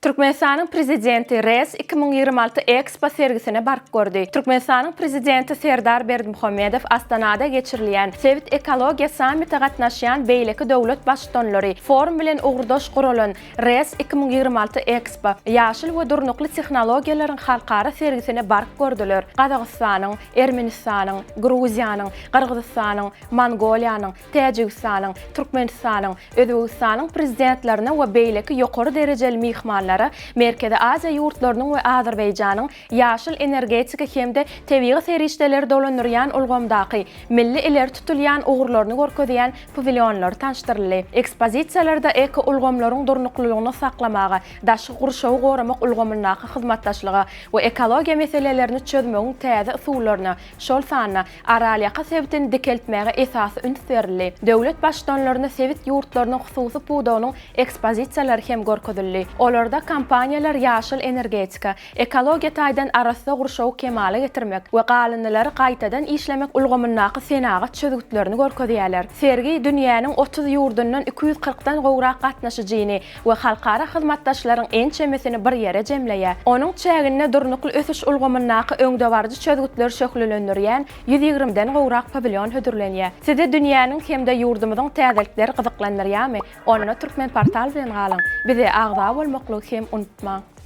Türkmenistanyň Prezidenti RES 2026 Expo sergisine baryp gördi. Türkmenistanyň Prezidenti Serdar Berdimuhamedow Astanada geçirilýän sebit ekologiýa sammite gatnaşýan beýleki döwlet Baştutanlary forum bilen ugurdaş guralan RES 2026 Expo ýaşyl we durnukly tehnologiýalaryň halkara sergisine baryp gördüler. Gazagystanyň, Ermenistanyň, Gruziýanyň, Gyrgyzystanyň, Mongoliýanyň, Täjigistanyň, Türkmenistanyň, Özbegistanyň Prezidentlerine we beýleki ýokary derejeli myhmanlara Merkezi Aziýa ýurtlarynyň we Azerbaýjanyň ýaşyl energetika hem-de tebigy serişdeleri dolandyrýan ulgamdaky milli ileri tutulýan ugurlaryny görkezýän pawilýonlary tanyşdyryldy. Ekspozisiýalarda ekoulgamlaryň durnuklylygyny saklamaga, daşky gurşawy goramak ulgamyndaky hyzmatdaşlyga we ekologiýa meselelerini çözmegiň täze usullaryna, şol sanda Aralýaka sebitini dikeltmäge esasy üns berildi. Döwlet Baştutanlaryna sebit ýurtlarynyň hususy pudagynyň ekspozisiýalary hem görkezildi. Olarda kompaniýalar ýaşyl energetika, ekologiýa taýdan arassa gurşawy kemala getirmek we galyndylary gaýtadan işlemek ulgamyndaky senagat çözgütlerini görkezýärler. Sergi dünýäniň 30 ýurdundan 240 dan gowrak gatnaşyjyny we halkara hyzmatdaşlaryň ençemesini bir ýere jemleýär. Onuň çäginde durnukly ösüş ulgamyndaky öňdebaryjy çözgütleri şöhlelendirýän 120-den gowrak pawilýon hödürlenýär. Sizi dünýäniň hem-de ýurdumyzyň täzelikleri gyzyklandyrýarmy? Onda Turkmenportal bilen galyň! Bize agza bolmaklygy hem unutmaň!